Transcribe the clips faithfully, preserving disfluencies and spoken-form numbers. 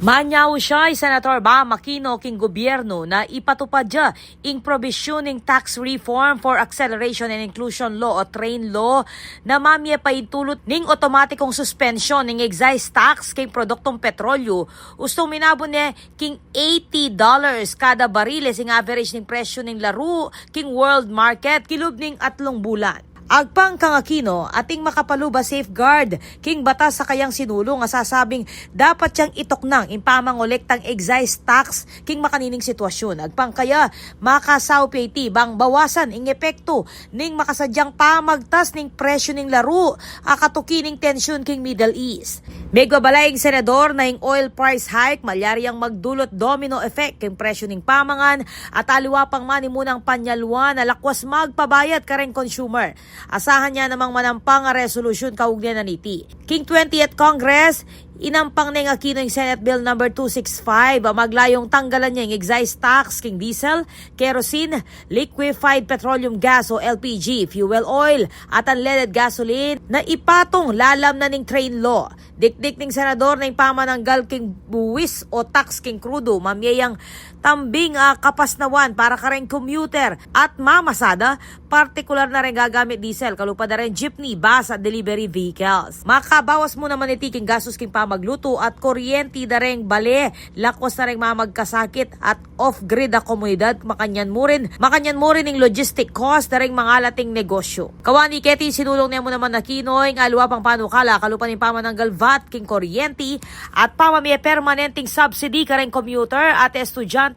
Manyau siya i Senator Bam Aquino king gobyernu na ipatupad ya ing probisyun ning Tax Reform for Acceleration and Inclusion Law o TRAIN Law na mamie paintulut ning otomatikung suspensyon ning excise tax king produktong petrolyu, ustung minabun ne king eighty dollars kada bariles ing average ning presyu ning laru king world market kilub ning atlung bulan. Agpang kang Aquino, atin makapalub a safeguard king batas a kayang sinulung a sasabing dapat yang ituknang ing pamangolektang excise tax king makanining sitwasyun. Agpang kaya, makasaup ya iti bang bawasan ing epektu ning makasadyang pamagtas ning presyu ning laru a katuki ning tensyun king Middle East. Megbabalay ing senador na ing oil price hike malyari yang magdulut domino effect king presyu ning pamangan at aliwa pang manimunang panyalwan a lakwas magpabayad kareng consumer. Asahan ya namang manampang a resolusyun kaugnay na niti. King twentieth Congress, inampang neng Aquino ing Senate Bill number two six five a maglayung tanggalan ya ing excise tax king diesel, kerosene, liquefied petroleum gas o L P G, fuel oil, at unleaded gasoline na ipatung lalam na ning TRAIN Law. Dikdik ning senador na ing pamananggal king buwis o tax king krudu mamie yang tambing a kapasnawan para kareng commuter at mamasada, partikular na reng gagamit diesel, kalupa da reng jeepney, bus at delivery vehicles. Makabawas mu naman iti king gastus king pamaglutu at kuryenti da reng bale, lakwas na reng mamagkasakit at off-grid a komunidad, makanyan mu rin, makanyan mu rin ing logistic cost da reng mangalating negosyu. Kawani keti, sinulung ne mu naman Aquino ing aliwa pang panukala kalupa ning pamananggal vat king kuryenti at pamamie permanenteng subsidy kareng commuter at estudyante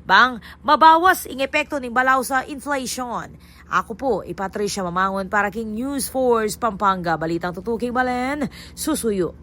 bang mabawas ing epektu ning balaus a inflation. Aku pu i Patricia Mamangun para king News Force Pampanga, balitang tutuking balen, susuyu.